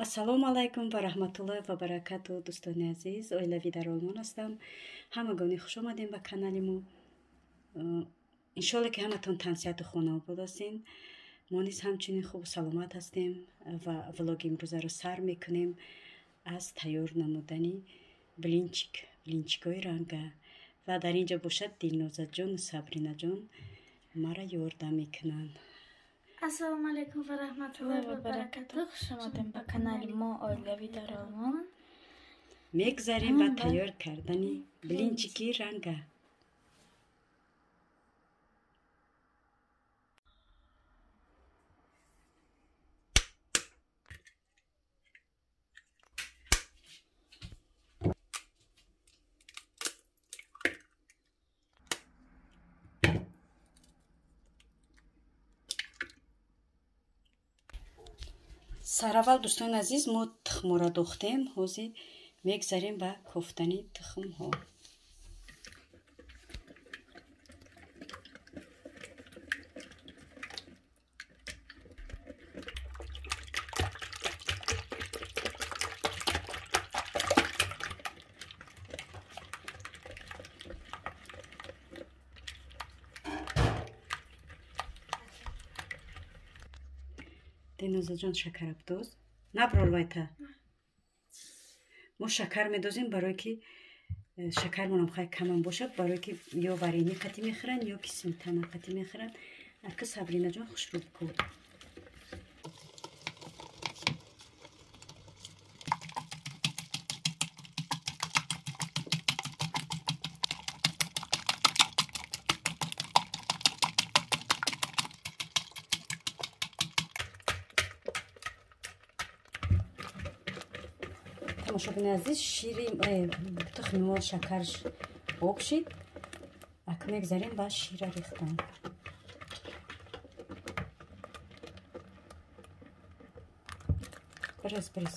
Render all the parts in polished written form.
Ассалому алайкум ва раҳматуллоҳи ва баракату, дӯстони азиз, оилавӣ дар Олмон ҳастам. Ҳамагонӣ хуш омадем ба канали мо. Иншоалло ки ҳаматон тансиҳату хонаобод ҳастин. Мо низ ҳамчунин хубу саломат ҳастем ва влоги имрӯзаро сар мекунем аз тайёр намудани блинчик, блинчикҳои ранга. Ва дар ин ҷо бошад Дилнозаҷону Сабринаҷон мара ёрдам мекунанд. Ассалому алайкум ва раҳматуллоҳи ва баракатуҳ. Хуш омадем ба канали мо оилавӣ дар Олмон. Мегзарем ба тайёр кардани блинчики ранга. Сараввал, дӯстони азиз, мо тухмора духтем, ҳозир мегзарем ба кофтани тухмҳо. Дилнозаҷон, шакарабдоз наброр вайта. Мо шакар медозем, барое ки шакармонам хай камам бошад, барое ки ё варени қатӣ мехӯранд, ё ки сметана қатӣ мехӯранд. Ака Сабринаҷон, хушрӯ бикун. Тамошобини азиз, шири тухми мо шакарш об шид. Ака мегзарем ба шира рехтан. Бирез, бирез.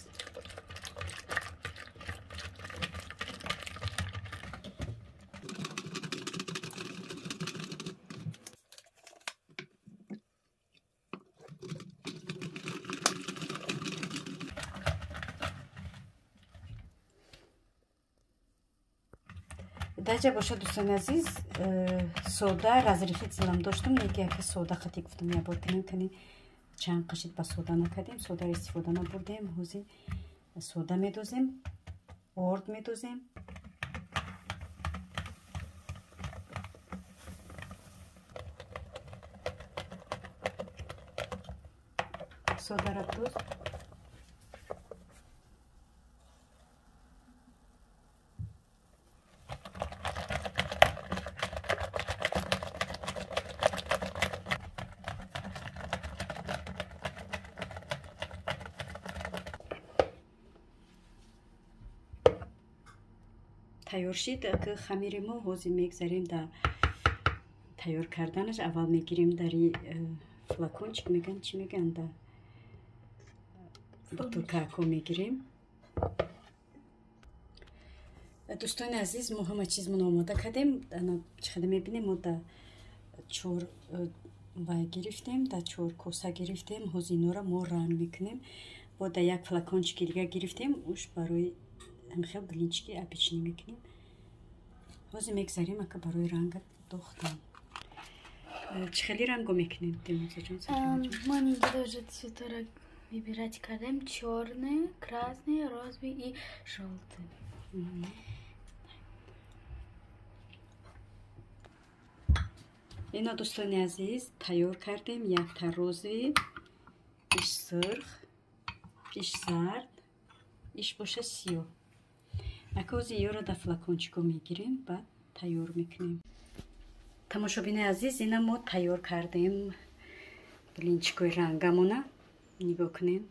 Даҷа бошад, дӯстони азиз, сода разрихи зилам доштум, неки яке сода хати гуфтам, ябор кунем, кани чанд қашид ба сода накардем, содаро истифода набурдем. Ҳозир сода медозем, орд медозем. Содаро доз. Тайёр шид ки хамири мо, ҳозир мегзарем дар тайёр карданаш. Аввал мегирем дари флакончик, меган, чӣ меган, да бутылкако мегирем. Дӯстони азиз, мо ҳама чизмон омода кардем. Чӣ хеле мебинем, мо да чор вай гирифтем, да чор коса гирифтем. Ҳозир инора мо ранг мекунем. Бо да як флакончики дига гирифтем, уш барои хел блинчики обычный мекунем. Ҳозир мегзарем ака барои ранга дохтан. Чӣ хели ранго мекунем, Дилнозаҷон? Мо инҷо уже цветора выбирать кардем: черный, красный, розовый и желтый. Ино, дӯстони азиз, тайёр кардем: якта розовый, иш сурх, иш зард, иш боша сиёҳ. Ака ҳозир ёро дар флакончико мегирем, баъд тайёр мекунем. Тамошобини азиз, ина мо тайёр кардем блинчикои рангамона, нигоҳ кунем.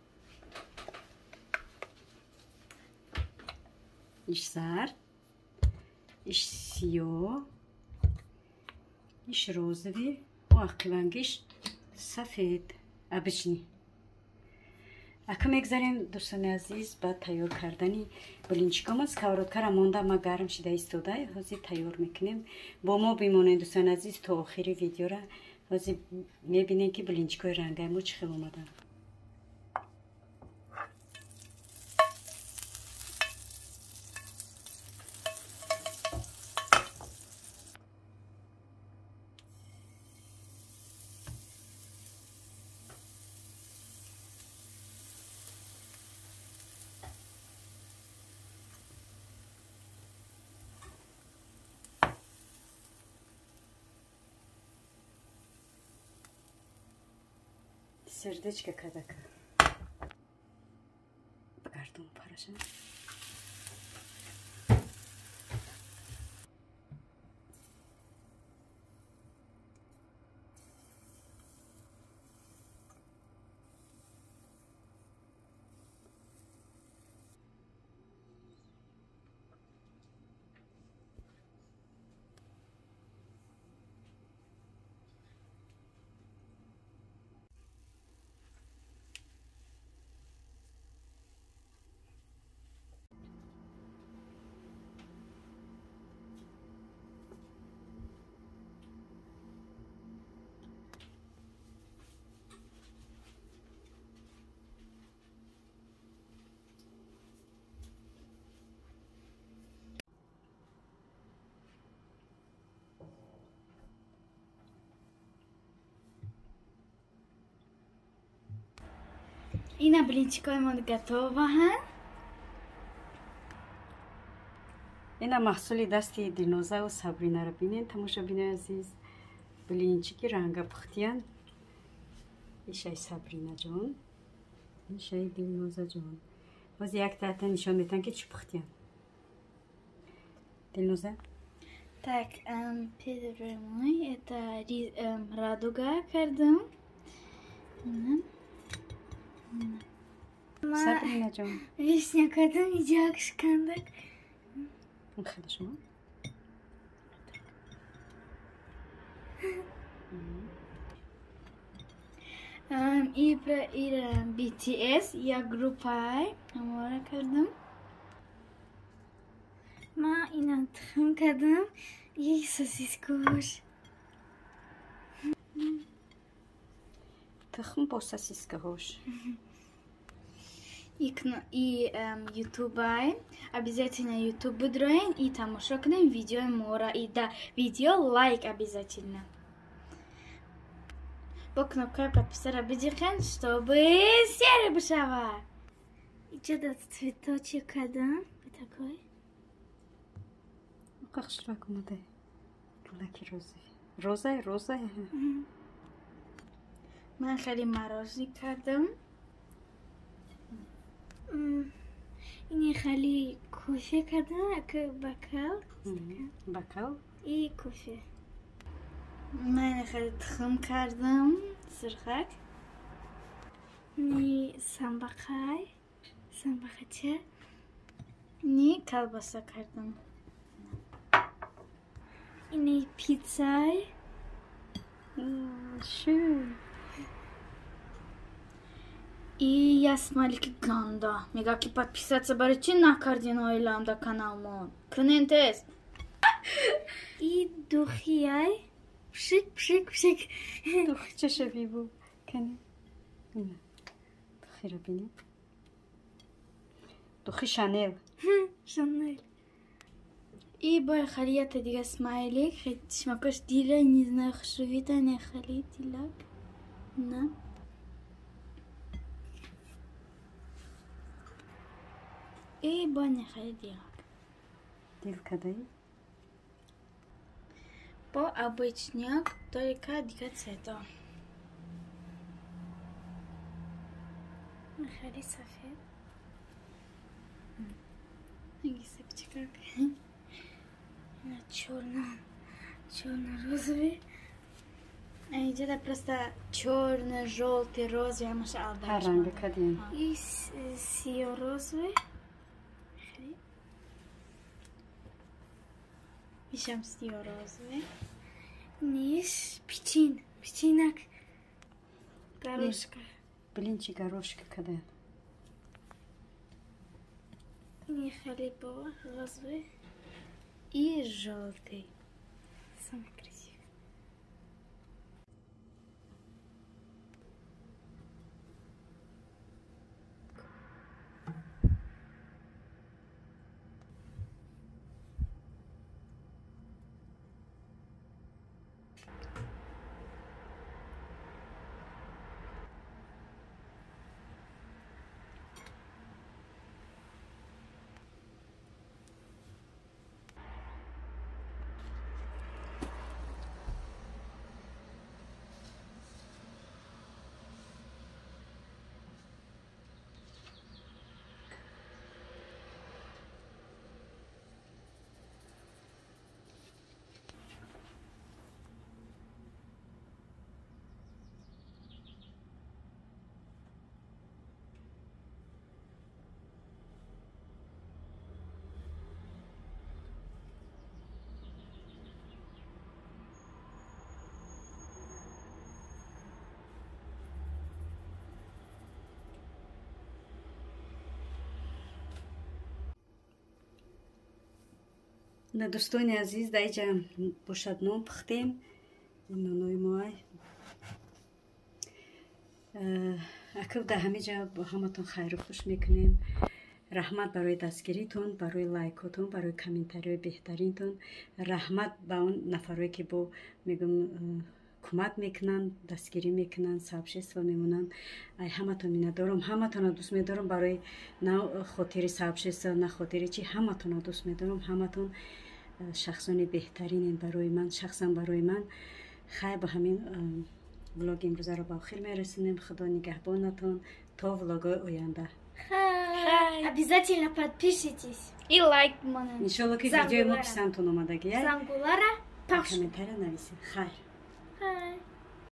Иш зард, иш сиёҳ, иш розовый, ақивангиш сафед обычный. Ака мегзарем, дӯстони азиз, ба тайёр кардани блинчикомон. Сковородкара монда, ма гарм шида истода, ҳозир тайёр мекунем. Бо мо бимонед, дӯстони азиз, то охири видеора. Ҳозир мебинем, ки блинчикои рангаи мо чӣ хел омаданд. Сердечко кадака. Бигардон параша. Ина блинчикои мо готоваҳанд. Ина маҳсули дасти Дилнозаву Сабринаро бинен, тамошобинои азиз. Блинчики ранга пухтиян. Ишаи Сабринаҷон, ишаи Дилнозаҷон. Боз якта нишон метан ки чӣ пухтиян. Дилноза? Так, первый мой это радуга кардам. Сабринаҷон. Вишня кардам, иҷак шикандак. Хеле шумо? И про BTS як группаи ҳамора кардам. Ма ина тухм кардам и сосискош. Тухм бо сосискаҳош. И ютубай обязательно ютуб бидроен и тамошо кунем видеои мора и да видео лайк обязательно. Бо кнопкаи подписара биҷиқен, чтобы серый бишавад. Иҷода цветочек кардам такой. Хушрак омадай. Гулаки роза. Розай, розай. Ман хеле мороженое кардам. Ини хеле кофе кардам, як бокал. Бокал? И кофе. Ман хеле тухм кардам, сурхак. Ни самбақай, самбақача. Ни колбаса кардам. Ини пиццай. Schön. И я смайлики ганда. Мега ки подписаться барои чӣ накардин оилаам да каналмон? Кунен тез. И духияй. Пшик, пшик, пшик. Духи ча шабӣ бу? Кани. Ина. Духиро бинем. Духи Шанел. Шанел. И бо халията дига смайлик, чмакош дила, не знаю, хушрувита, не хали дилак. На. И бо не хали дилак. Дил кадай? По обычняк, только дига цвета. Хали сафед. Гисепчикак. Черно-розовый. А где-то просто черно, желтый, розовый, а может албаш. И сио-розовый. Ишам сио-розовый. Ниш печин, печинок. Горошка. Блинчик горошка когда? Не халибо, розовый. И желтый. Самый красивый. На, дӯстони азиз, дар иҷа бошад, нон пухтем. Нонои моай. Акиб дар ҳамин ҷа бо ҳаматон хайру хуш мекунем. Раҳмат барои дастгиритон, барои лайкотон, барои комментариҳои беҳтаринтон. Раҳмат ба он нафарое, ки бо мегум кӯмак мекунанд, дастгирӣ мекунанд, сообщество мемонанд. Ай ҳаматон миннатдорам, ҳаматонро дӯст медорам. Барои на хотири сообщество, на хотири чи, ҳаматонро дӯст медорам. Ҳаматон шахсони беҳтаринен барои ман, шахсан барои ман. Хайр, ба ҳамин влоги имрӯзаро ба охир мерасонем. Худо нигаҳбонатон то влогҳои оянда. Обязательно подпишитесь. И лайк монед. Иншолло, ки видеои мо писандтон омадагия. Зангулара пахш. Комментария нависед. Хайр.